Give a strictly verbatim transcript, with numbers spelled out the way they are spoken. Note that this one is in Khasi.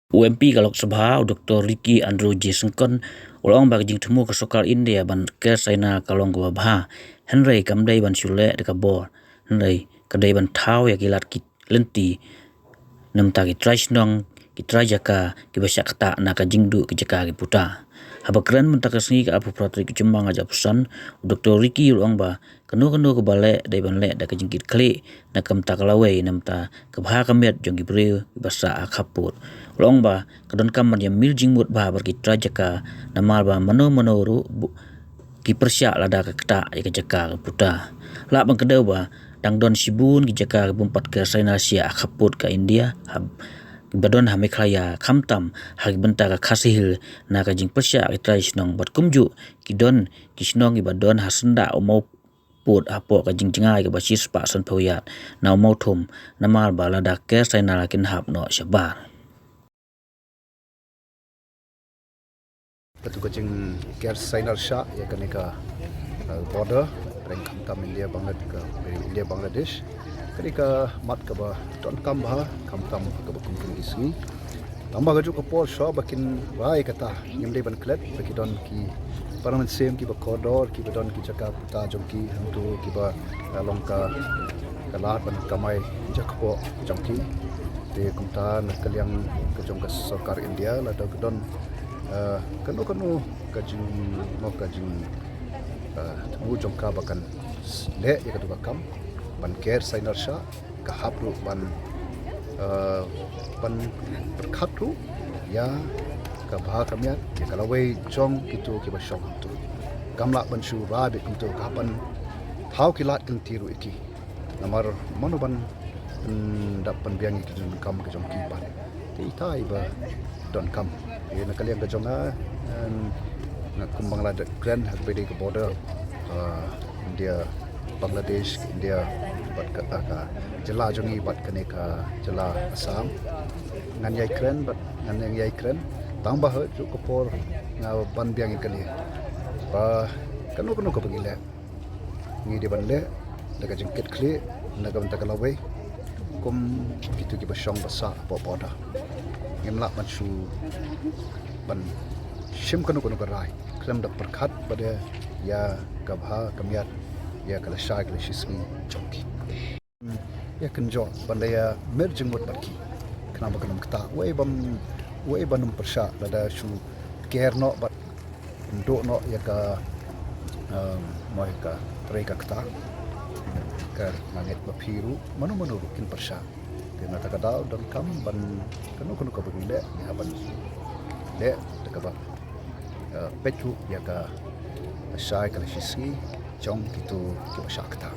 U MP ka Lok Sabha, u Doktor Ricky Andrew J Syngkon, u la ong ba ka jingthmu ka sorkar India ban ker China ka long kaba bha. Hynrei kam dei ban shu leh da ka bor. Hynrei ka dei ban thaw ïa ki lad ki lynti, namar ki trai shnong, ki trai jaka kiba shah ktah na ka jingduh ki jaka ki puta. Haba kren mynta ka sngi ka arphew phra tarik u Jymmang arhajar arphew san, u Doktor Ricky u la ong ba kano kano kaba leh dei ban leh da ka jingkitkhlieh, na ka bynta ka lawei, namar ka bha ka miat jong ki briew kiba sah ha khappud. U la ong ba ka donkam ban ïamir jingmut bha bad ki trai jaka, namar ba mano mano ruh bu-, ki pyrshah lada ka ktah ïa ka jaka ka puta. Lah ban kdew ba dang don shibun ki jaka ki bym pat ker China sha ha khappud ka India, ha, kiba don ha Meghalaya, khamtam ha ki bynta ka Khasi Hills, na ka jingpyrshah ki trai shnong bad kumjuh ki don ki shnong kiba don ha syndah u maw pud hapoh ka jingjngai kaba shispah sanphew ïar na u mawthum, namar ba lada ker China la kin hap noh shabar. Katu ka jingker China shah ïa kane ka, uh, border pyrshah khamtam India Bangladesh, ka India Bangladesh. Kane ka mat kaba donkam bha, khamtam kaba kum kine ki sngi. Tangba kajuh ka por shuwa ba kin rai kata, ngim dei ban klet ba ki don ki para mynsiem kiba kordor, kiba don ki jaka puta jong ki, hangtu kiba, eh, long ka, ka lad ban kamai jakpoh jong ki. Te kumta na ka liang ka jong ka sorkar India, lada ka don, eh, kano kano ka jing, mo ka jing, eh, thmu jong ka ba kan leh ïa katu ka kam ban ker China shah, ka hap ruh ban, eh, ban pyrkhat ruh ïa ka bha ka miat, ïa ka lawei jong kito kiba shong hangtu. Kam lah ban shu rai beit kumto, ka hap ban thaw ki lad ki lynti ruh ïa ki. Namar mano ban, mm, dap ban biang ïa ki jingdonkam ki jong ki pat. Te ita iba donkam. Ïa na ka liang ka jong nga, em, nga kum Bangladesh kren ha kaba ïadei ka border, ah, India Bangladesh, India bad ka, ah, ka jylla jong ngi bad kane ka jylla Assam. Ngan ïai kren bad ngan ïai kren. Tangba ha kajuh ka por nga ban biang ïa kane ba kano kano kaba ngi leh, ngi dei ban leh da ka jingkitkhlieh, na ka bynta ka lawei, kum kito kiba shong ba sah hapoh border. Ngim lah ban shu ban shim kano kano ka rai khlem da pyrkhat bad ïa ka bha ka miat, ïa ka lashai ka lashisngi jong ki. Ïa kynjoh ban da ïamir jingmut bad ki, khnang ba kan ym ktah. Wei bym, wei ban ym pyrshah lada shu ker noh bad ym duh noh ïa ka, em, mo ïa ka trei ka ktah. Ka nga ngeit ba phi ruh, mano mano ruh kin pyrshah. Te na kata ka daw donkam ban kano kano kaba ngi leh, ngi hap ban leh da kaba, eh, peit ruh ïa ka lashai ka lashisngi jong kito kiba shah ktah.